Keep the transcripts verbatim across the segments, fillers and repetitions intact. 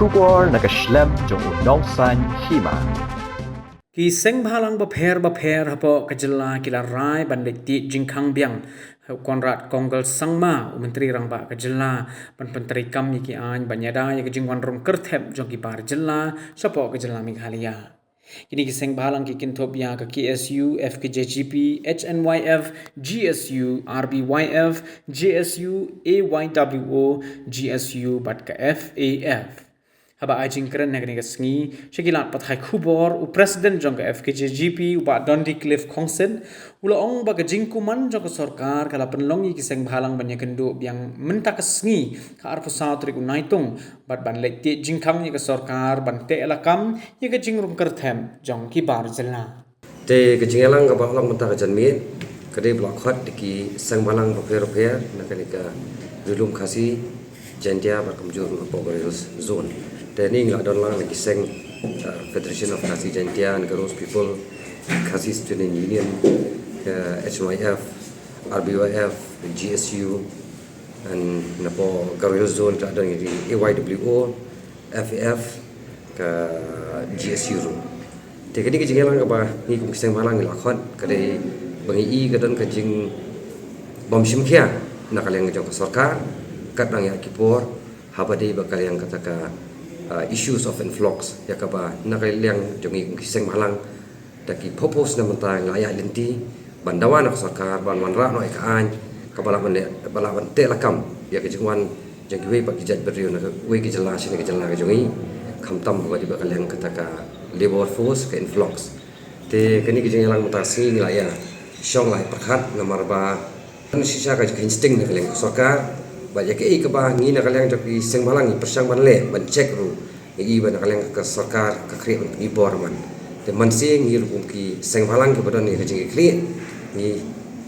Khubor na ka shlem jong u nongsan hima. Ki seng bhalang bapher bapher hapoh ka jylla ki la rai ban leit tih jingkhang biang ha u Conrad Kongkal Sangma, u Myntri Rangbah ka jylla, ban pyntreikam ïa ki aiñ ban ïada ïa ka jingwan rung kyrthep jong ki bar jylla shapoh ka jylla Meghalaya. Kine ki seng bhalang ki kynthup ïa ka K S U, F K J G P, H N Y F, G S U, R B Y F, J S U, A Y W O, G S U bad ka F A F. Haba ai jingkren ha kane ka sngi sha ki lad pathai khubor, u President jong ka F K J G P, u Bah Dundee Cliff Khongsit, u la ong ba ka jingkuman jong ka sorkar ka la pynlong ïa ki seng bhalang ban ïakynduh biang mynta ka sngi, ka arphew saw tarik u Naitung, bad ban leit tih jingkhang ïa ka sorkar ban teh lakam ïa ka jingrung kyrthep jong ki bar jylla. Te ka jingïalang kaba la long mynta ka janmiet ka dei ba la khot da ki seng bhalang bapher bapher na kane ka Ri Lum Khasi Jaintia bad kumjuh ruh hapoh ka Garo Hills Zone. Te hangne ngi la don lang na ki seng, uh, Federation of Khasi Jaintia and Garo People, Khasi Student Union, uh, H N Y F, R B Y F, G S U, and napoh Garo Hills Zone ka don ïa ki A Y W O, F A F, ka G S U ruh. Te kane ka jingïalang kaba ngi kum ki seng bhalang ngi la khot ka dei ba ngi i ka don ka jingbym shim khia na ka liang jong ka sorkar katba ïa ki por, haba dei ba ka liang kata ka, uh, issues of influx, ïa kaba na ka liang jong ngi kum ki seng bhalang da ki purpose na mynta ngi la ïaid lynti ban dawa na ka sorkar ban wanrah noh ïa ka aiñ kaba lah ban leh, ba lah ban teh lakam ïa ka jingwan jong kiwei pat ki jaitbynriew na kawei ka jylla sha kane ka jylla ka jong ngi, khamtam haba dei ba ka liang kata ka labor force ka influx. Te kane ka jingïalang mynta ka sngi ngi la ïa shong la ïa pyrkhat namar ba don shisha ka jingkheiñ sting na ka liang ka sorkar bad ïa kaei kaba ngi na ka liang jong ki seng bhalang ngi pyrshang ban leh ban check ruh, ngi i ba na ka liang ka sorkar ka khriat ban pynbor man. Te mynta ngi ruh kum ki seng bhalang kiba don ïa ka jingkitkhlieh ngi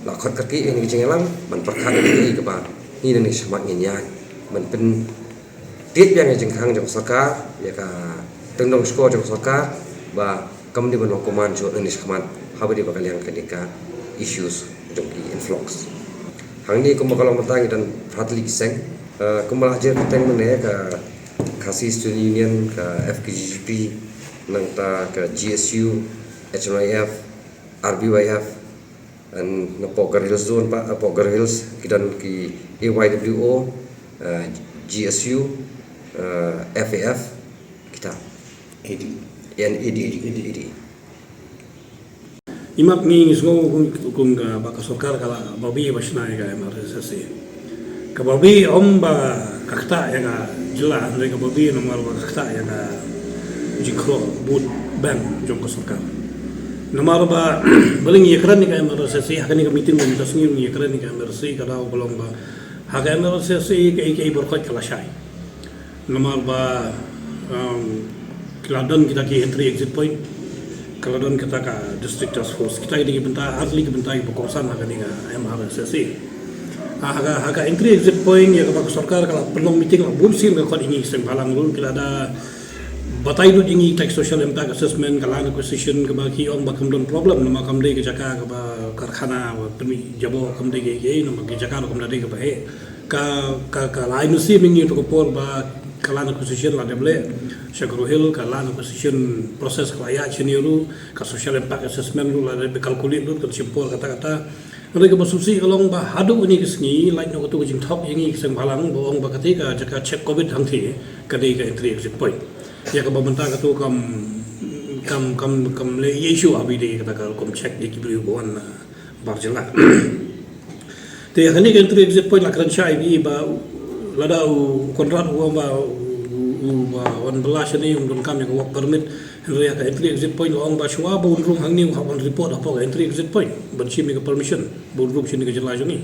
la khot kyrkieh ïa ka jingïalang ban pyrkhat ïa kaei kaba ngi na ngi shakhmat ngin ïaid ban pyntied biang ïa ka jingkhang jong ka sorkar, ïa ka tyngdong shkor jong ka sorkar ba kam dei ban long kuman shuh na ngi shakhmat haba dei ba ka liang kane ka issues jong ki influx. Hangne kumba ka long mynta ngi don phra tylli ki seng, eh, kumba la jer kyrteng mynne ka Khasi Student Union, ka F K G G P, nangta ka G S U, H N Y F, R B Y F, and napoh Garo Hills Zone pat, napoh Garo Hills ki don ki A Y W O, eh, G S U, eh, F A F, kita. A D. And A D, A D, A D. Imat ngi ngi sngew kum, kum ka ba ka sorkar ka la babe ba shna ïa ka M R S S A. Ka babe ym ba ka ktah ïa ka jylla, hynrei ka babe namar ba ka ktah ïa ka jingkhlaiñ vote bank jong ka sorkar. Namar ba balei ngi ïakren ïa ka M R S S A, ha kane ka meeting ba mynta sngi ngi ïakren ïa ka M R S S A, ka daw ka long ba ha ka M R S S A kaei kaei baroh ka la shai. Namar ba, um, ki la don kita ki entry exit point, ka la don kita ka district task force. Kita ki dei ki bynta, ar tylli ki bynta kiba kongsan ha kane ka M R S S A. Ha, ha ka, ha ka entry exit point ïa kaba ka sorkar ka la pynlong meeting la bun sien, ka khot ïa ngi ki seng bhalang ruh, ki la da batai lut ïa ngi kita ki social impact assessment, ka land acquisition kaba ki ong ba kam don problem namar kam dei ka jaka kaba karkhana ba pynmih jaboh, kam dei kaei kaei namar ka jaka ruh kam da dei kaba heh. Ka, ka, ka la ai mynsiem ïa ngi ha kato ka por ba ka land acquisition la dep leh sha Garo Hills, ka land acquisition process ka la ïaid shane ruh, ka social impact assessment ruh la dep calculate lut, kan shim por kata kata. Hynrei kaba sngewsih ka long ba haduh kane ka sngi lait noh kato ka jingthok ïa ngi ki seng bhalang ba ong ba kata ka jaka check covid hangtei ka dei ka entry exit point. Ïa kaba mynta kato kam, kam, kam, kam leh issue, haba dei kata ka rukom check ïa ki briew ba wan na bar jylla. Te ha kane ka entry exit point la kren shai ba lada u Conrad u ong ba u, u, u ba wan bylla shane um donkam ïa ka work permit, hynrei ha ka entry exit point la ong ba shuwa ba un rung hangne u hap ban report hapoh ka entry exit point ban shim ïa ka permission ba un rung shane ka jylla jong ngi,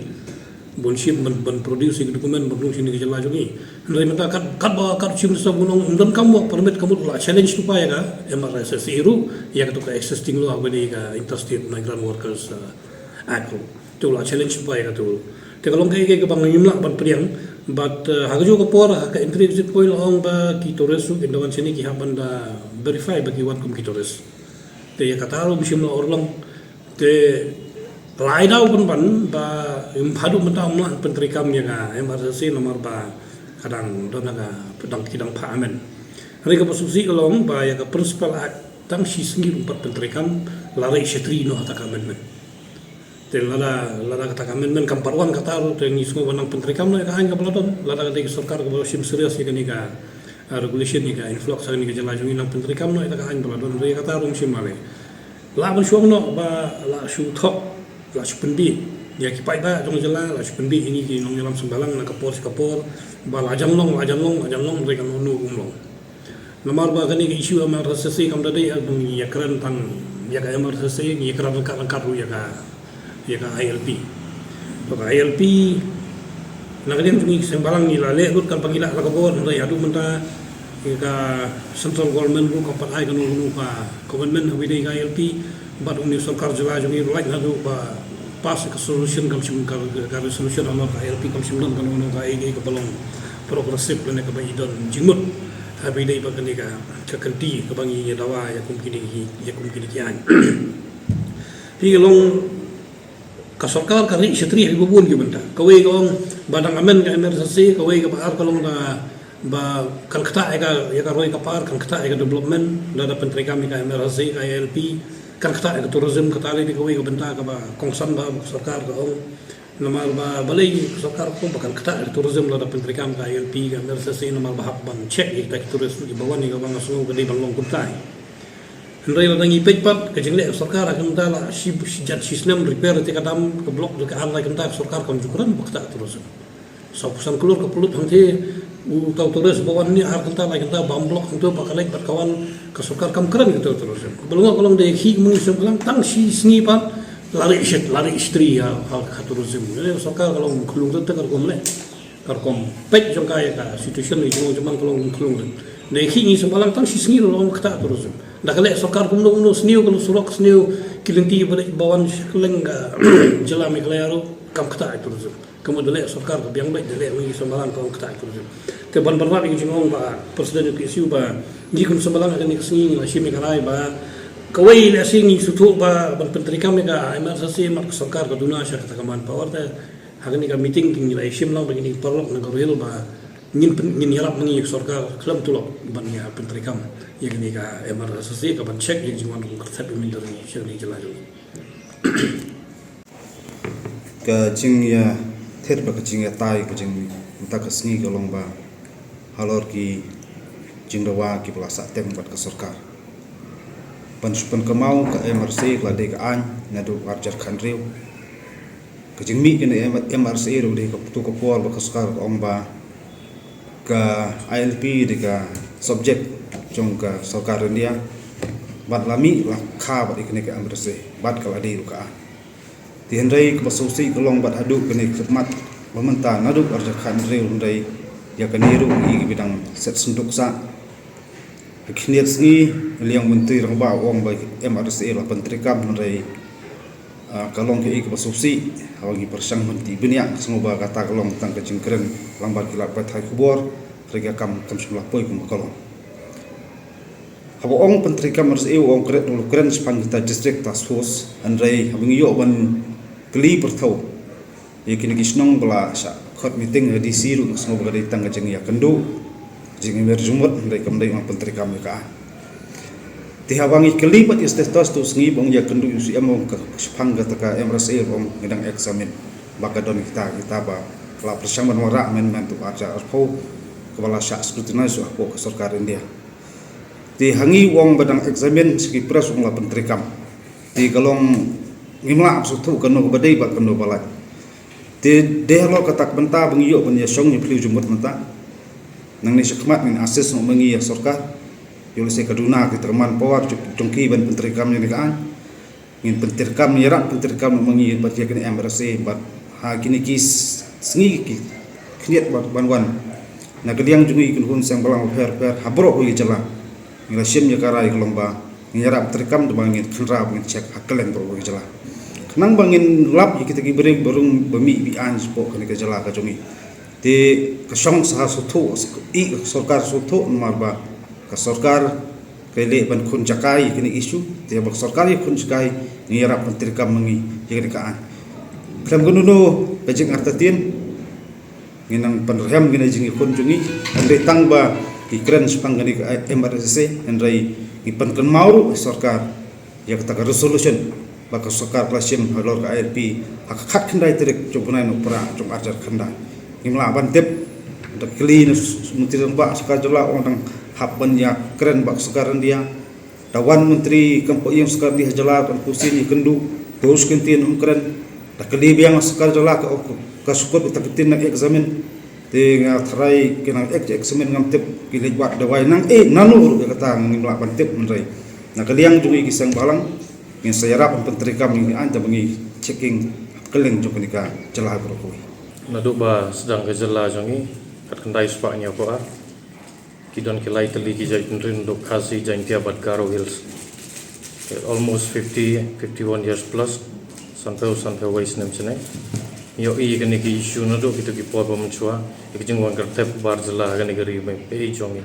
ban shim ban, ban produce ïa ka document ban rung shane ka jylla jong ngi. Hynrei mynta kat, katba kat u Chief Minister ba un ong um donkam work permit, ka mut u la challenge lypa ïa ka M R S S A ruh, ïa kato ka existing law kaba dei ka Interstate Migrant Workers, uh, Act ruh. Te u la challenge lypa ïa kato. Te ka long kaei kaei kaba ngim lah ban pdiang. But, uh, ha kajuh ka por ha ka entry exit point la ong ba ki tourist ruh kin da wan shane, ki hap ban da verify ba ki wan kum ki tourist. Te ïa kata ruh ym shym la urlong. Te la ai daw pynban ba ym, haduh mynta ym lah pyntreikam ïa ka M R S S A namar ba ka dang don ha ka, dang, ki dang phah amend. Hynrei kaba sngewsih ka long ba ïa ka Principal Act tang shi sngi ruh pat pyntreikam, la rei shatri noh ha kata ka amendment. Te lada, lada kata ka amendment kam pat wan kata ruh, te ngi sngew ba nang pyntreikam noh ïa ka aiñ kaba la don. Lada ka dei ka sorkar kaba shim serious ïa kane ka, ah, regulation ïa ka influx ha kane ka jylla jong ngi, nang pyntreikam noh ïa ka aiñ ba la don, hynrei ïa kata ruh ym shym la leh. Lah ban shu ong noh ba la shu thok, la shu pynbiej ïa ki paidbah jong ka jylla, la shu pynbiej ïa ngi ki nongïalam seng bhalang na ka por sha ka por, ba la jan long, la jan long, la jan long, hynrei kano kano ruh ym long. Namar ba kane ka issue M R S S A kam da dei ban ïakren tang ïa ka M R S S A, ngi ïakren ryngkat ryngkat ruh ïa ka, ïa ka I L P. To ka I L P, na ka liang jong ngi seng bhalang ngi la leh lut kan ba ngi lah la ka bor, hynrei haduh mynta ïa ka central government ruh kam pat ai kano kano ka commitment ha kaba ïadei ka I L P. Bad une u sorkar jylla jong ngi ruh lait naduh ba pass ka solution kam shym, ka, ka resolution halor ka I L P kam shym don kano kano kaei kaei kaba long progressive lane kaba i don jingmut ha kaba ïadei bad kane ka, ka kynti kaba ngi ïa dawa ïa kum kine ki, ïa kum kine ki aiñ. Phi, ka long ka sorkar ka rei shatri ha kiba bun ki bynta. Kawei ka ong ba dang amend ka M R S S A, kawei kaba ar ka long da ba kan ktah ïa ka, ïa ka roi ka par, kan ktah ïa ka development, lada pyntreikam ïa ka M R S S A, ka I L P, kan ktah ïa ka tourism. Kata lei dei kawei ka bynta kaba kongsan ba ka sorkar ka ong. Namar ba balei ka sorkar ka ong ba kan ktah ïa ka tourism lada pyntreikam ka I L P, ka M R S S A, namar ba hap ban check ïa kita ki tourist kiba wan, ïa kaba nga sngew ka dei ban long kumta. Hynrei lada ngi peit pat ka jingleh ka sorkar ha ka bynta la shi, shi jan shi snem repair ïa ka dam, ka block, da ka ar lai kynta ka sorkar kam ju kren ba ktah tourism. Sawphew san klur ka pynlut hangtei, uta u tourist ba wan hangne ar kynta lai kynta bam block hangto ba ka leit bad ka wan, ka sorkar kam kren ïa uta u tourism. Kaba long, ka long da ïakhih ma ngi seng bhalang tang shi sngi pat la rei shat, la rei shatri ha, ha, ha tourism. Ka sorkar ka long khlung rit te ka rukom leh. Ka rukom peit jong ka ïa ka situation ri jong jong ka long khlung rit. Da ïakhih ngi seng bhalang tang shi sngi ruh long ktah tourism. Da ka leh sorkar kumno kumno, sniew ka surok, sniew ki lynti ba leit ba wan sha kylleng ka jylla Meghalaya ruh kam ktah tourism. Ka mut da leh sorkar ka biang beit, da leh ma ngi seng bhalang ka ong ktah tourism. Te ban, ban wad ïa ka jingong ba President P S U ba ngi kum seng bhalang ha kane ka sngi ngi la shim ïa ka rai ba kawei lehse ngi sngewthuh ba ban pyntreikam ïa ka M R S S A, mat ka sorkar ka duna sha kata ka manpower. Te ha kane ka meeting te ngi la ïashim lang bad kine ki paralok na ka rel ba ngin pyn-, ngin ïarap ma ngi ïa ka sorkar khlem tulop ban ïa pyntreikam ïa kane ka M R S S A, ka ban check ïa ka jingwan kum ka thep ïa ka mynder sha kane ka jylla jong ngi. Ka jingïathied bad ka jingïatai ka jingmynta ka sngi ka long ba halor ki jingdawa kiba la sahteng bad ka sorkar ban shu pynkynmaw ka M R S A ka la dei ka aiñ naduh ar hajar khathynriew. Ka jingmih kane M-, M R S A ruh dei ka tu ka por ba ka sorkar ka ong ba ka I L P dei ka subject jong ka sorkar India. Bad la mih la kha bad ïa kane ka M R S A bad ka la dei ruh ka aiñ. Te hynrei kaba sngewsih ka long bad haduh kane ka khmat ba mynta naduh ar hajar khathynriew hynrei ïa kane ruh ngi ki ba dang set synduk sah. Ha ki khyndiat sngi, liang Myntri Rangbah u ong ba M R S A la pyntreikam hynrei, ah, ka long kaei kaba sngewsih, haba ngi pyrshang ban tip bniah ka sngew ba kata ka long tang ka jingkren lang bad ki lad pathai khubor, hynrei ka kam kam shym la poi kum ka long. Haba ong pyntreikam M R S A u ong kren, u kren shaphang kita district task force, hynrei haba ngi ïoh ban kylli pyrthew ïa kine ki shnong ba la shah khot meeting ha D C ruh, nga sngew ba ka dei tang ka jingïakynduh, ka jingïamir jingmut, hynrei kam dei ban pyntreikam ïa ka aiñ. Te haba ngi kylli pat ïa u State House tu sngi ba ong ïakynduh ïa u C M, ong ka shaphang kata ka M R S A ruh ong ngi dang examine ba ka don kita, kita ba la pyrshang ban wanrah amendment tu ar hajar arphew kaba la shah scrutinize hapoh ka sorkar India. Te ha ngi u ong ba dang examine, sha ki press u ong la pyntreikam. Te ka long ngim lah sngewthuh kano kaba dei bad kano ba lait. Te dei halor kata ka bynta ba ngi ïoh ban ïashong ïaphylliew jingmut mynta. Nangne shakhmat ngin assist noh ma ngi ïa sorkar, ïoh lehse ka duna kita ka manpower jong, jong ki ban pyntreikam ïa kane ka aiñ. Ngin pyntreikam, ïarap pyntreikam ma ngi bad ïa kane M R S A bad ha kine ki s-, sngi ki khyndiat ban, ban wan, na ka liang jong ngi ki khun seng bhalang bapher bapher ha baroh kawei ka jylla, ngi la shim ïa ka rai ka long ba ngin ïarap treikam, da ba ngin khynra ba ngin check ha kylleng baroh kawei ka jylla. Khnang ba ngin lap ïa kita ki briew ba rung ba mih ba aiñ shapoh kane ka jylla ka jong ngi. Te ka shong sa ha sngewthuh, i ka sorkar sngewthuh namar ba ka sorkar ka leh ban khun jakai ïa kine ki issue. Te haba ka sorkar ïakhun jakai, ngi ïarap ban treikam ma ngi ïa kane ka aiñ. Khlem kano kano ka jingartatien, ngi nang pynrhem kine ki jingïakhun jong ngi. Hynrei tang ba Ki kren shaphang kane ka M R S S A, hynrei ngi pynkynmaw ruh ïa ka sorkar ïa kata ka resolution ba ka sorkar ka la shim halor ka I L P ha ka khatkhyndai tarik jong u bnai Nohprah jong ar hajar khyndai. Ngim lah ban tip, da kylli na Myntri Rangbah Sorkar Jylla, ong dang hap ban ïakren bad ka sorkar India. Da wan Myntri kam poi ïa ka sorkar India ha jylla, kan pusin ïakynduh, to shu kyntien, ym kren. Da kylli biang ka sorkar jylla, ka ong ka shu kut ïa ka ktien nang examine. Te nga tharai ki nang ek examine, ngam tip ki leit wad dawai nang, eh, nano ruh ïa kata ngim lah ban tip, hynrei na ka liang jong ngi ki seng bhalang ngin sa ïarap ban pyntreikam ïa ngi, haba ngi checking ha kylleng jong kane ka jylla baroh kawei. Naduh ba sdang ka jylla jong ngi, khatkhyndai spah hynñiewphew ar, ki don ki lai tylli ki jaitbynriew naduh Khasi, Jaintia bad Garo Hills. Almost fifty, fifty-one years plus, sanphew, sanphew wei snem shane. Ngi ïohi ïa kane ka issue naduh kito ki por ba mynshuwa, ïa ka jingwan kyrtep bar jylla ha kane ka ri bapher jong ngi.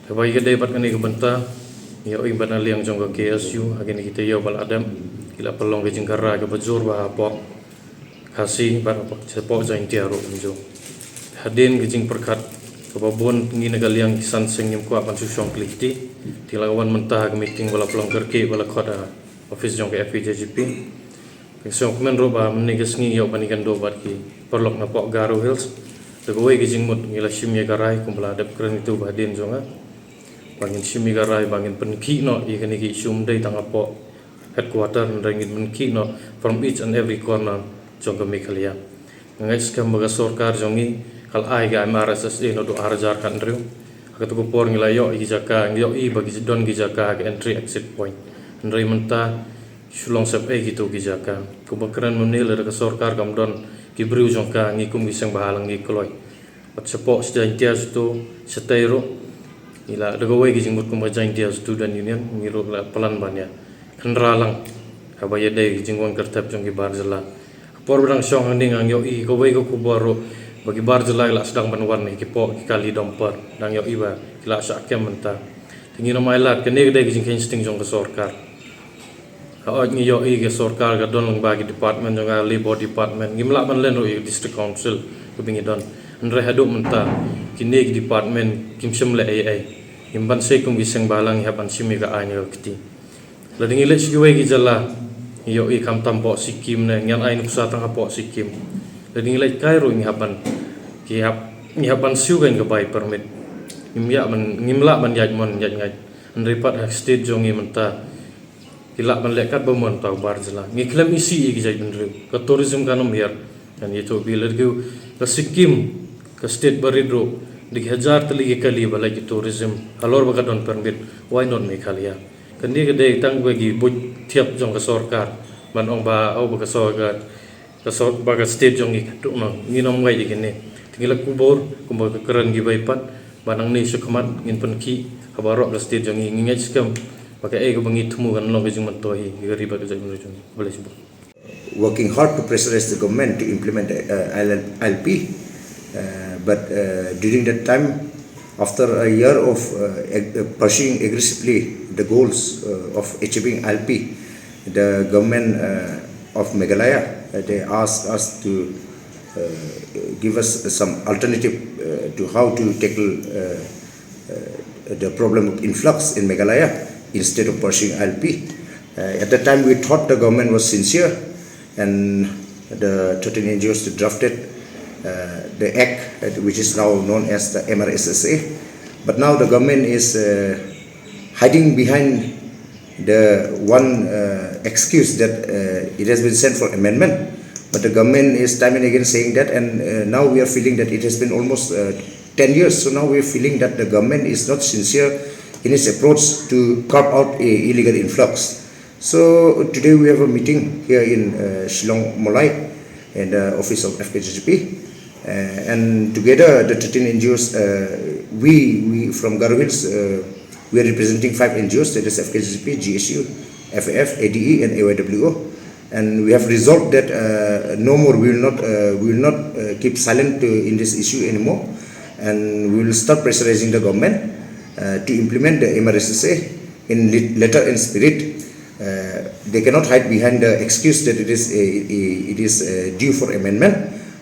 Te haba ïadei bad kane ka bynta, ngi ïohi ba na liang jong ka K S U, ha kine ki taïew ba la dep, ki la pynlong ka jingkyrhai kaba jur bha hapoh Khasi bad hapoh Jaintia ruh kumjuh. Hadien ka jingpyrkhat kaba bun, ngi na ka liang ki san seng ngim kwah ban shu shong kylli kti. Te la wan mynta ha ka meeting ba la pynlong kyrkieh ba la khot ha office jong ka F K J G P. Ka sngewkmen ruh ba mynne ka sngi ïoh ban ïakynduh bad ki paralok napoh Garo Hills. Da kawei ka jingmut ngi la shim ïa ka rai kumba la dep kren ïa u ba hadien jong nga, ba ngin shim ïa ka rai ba ngin pynkhih noh ïa kane ka issue, ym dei tang hapoh headquarter, hynrei ngin pynkhih noh from each and every corner jong ka Meghalaya. Nga ngeit skhem ba ka sorkar jong ngi ka la ai ka M R S S A naduh ar hajar khathynriew. Ha kata ka por ngi la ïoh ïa ki jaka, ngi ïohi ba ki don ki jaka ha ka entry exit point. Hynrei mynta shu long sepei kito ki jaka. Kumba kren mynne, lada ka sorkar kam don ki briew jong ka, ngi kum ki seng bhalang ngi kloi. Bad shapoh sha Jaintia shatei, shatei ruh, ngi la da kawei ka jingmut kumba Jaintia Student Union, ngi ruh la plan ban ïa khynra lang haba ïadei ka jingwan kyrtep jong ki bar jylla. Ka por ba dang shong hangne nga ïohi kawei ka khubor ruh ba ki bar jylla ki la sdang ban wan ha ki poh ki kali dumper, dang ïohi ba ki la shah kem mynta. Te ngin ym ailad, kane ka dei ka jingkheiñ sting jong ka sorkar. Hooid, ngi ïohi ka sorkar ka don lyngba ki department jong ka, Labour Department. Ngim lah ban len ruh ïa ka District Council kaba ngi don. Hynrei haduh mynta kine ki department kim shym leh ei ei. Ngim banse, kum ki seng bhalang ngi hap ban shim ïa ka aiñ ka kti. Lada ngi leit sha kiwei ki jylla, ngi ïohi khamtam poh Sikkim ne, ngan ai nuksa tang hapoh Sikkim. Lada ngi leit kai ruh ngi hap ban, ki hap, ngi hap ban siew kane ka bai permit. Ngim ïa ban, ngim lah ban ïaid mon ïaid ngaid. Hynrei pat ha state jong ngi mynta ki lah ban leh katba mon, tang bar jylla. Ngi khlem isih ïa ki jaitbynriew. Ka tourism kan ym hiar. Ngan ïathuh phi, lada ki, ka Sikkim, ka state barit ruh, da ki hajar tylli ki kali ba lait ki tourism halor ba ka don permit, why not Meghalaya? Kane ka dei tang ba ki buit thiap jong ka sorkar ban ong ba, oh, ba ka sorkar, ka sor-, ba ka state jong ngi ka duk noh, ngin ym wai ïa kine. Te ngi la kubur kumba ka kren kiwei pat, ba nangne shakhmat ngin pynkhih ha baroh ka state jong ngi. Ngi ngeit skhem ba kaei kaba ngi thmu kan long ka jingmyntoi ïa ka ri bad ka jaitbynriew jong ngi. Khublei shibun. Working hard to pressurize the government to implement, uh, I L P. Uh, but, uh, during that time, after a year of, uh, ag-, uh, pursuing aggressively the goals, uh, of achieving I L P, the government, uh, of Meghalaya, uh, they asked us to, uh, give us some alternative, uh, to how to tackle, uh, uh, the problem of influx in Meghalaya instead of pursuing I L P. Uh, at that time, we thought the government was sincere, and the thirteen N G Os drafted, uh, the act, uh, which is now known as the M R S S A. But now the government is, uh, hiding behind the one, uh, excuse that, uh, it has been sent for amendment. But the government is time and again saying that, and, uh, now we are feeling that it has been almost, uh, ten years. So now we are feeling that the government is not sincere in its approach to curb out a illegal influx. So today we have a meeting here in, uh, Shillong Mawlai, in the office of F K J G P. Uh, and together the thirteen N G Os, uh, we, we from Garo Hills, uh, we are representing five N G Os, that is F K J G P, G S U, F A F, A D E, and A Y W O. And we have resolved that, uh, no more, we will not, uh, we will not, uh, keep silent to, in this issue anymore. And we will start pressurizing the government, uh, to implement the M R S S A in lit-, letter and spirit. Uh, they cannot hide behind the excuse that it is a, a, it is, uh, due for amendment,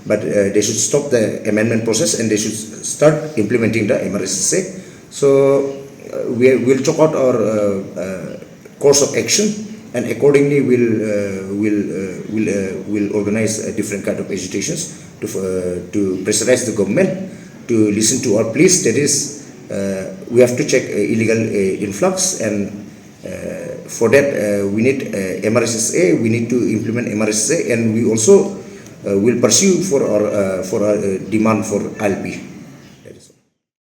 but, uh, they should stop the amendment process and they should start implementing the M R S S A. So uh, we will chalk out our uh, uh, course of action, and accordingly we'll uh, will uh, will uh, will organize a different kind of agitations to uh, to pressurize the government to listen to our pleas. That is, uh, we have to check uh, illegal uh, influx, and uh, for that uh, we need uh, M R S S A. We need to implement M R S S A, and we also uh, will pursue for our uh, for our uh, demand for I L P.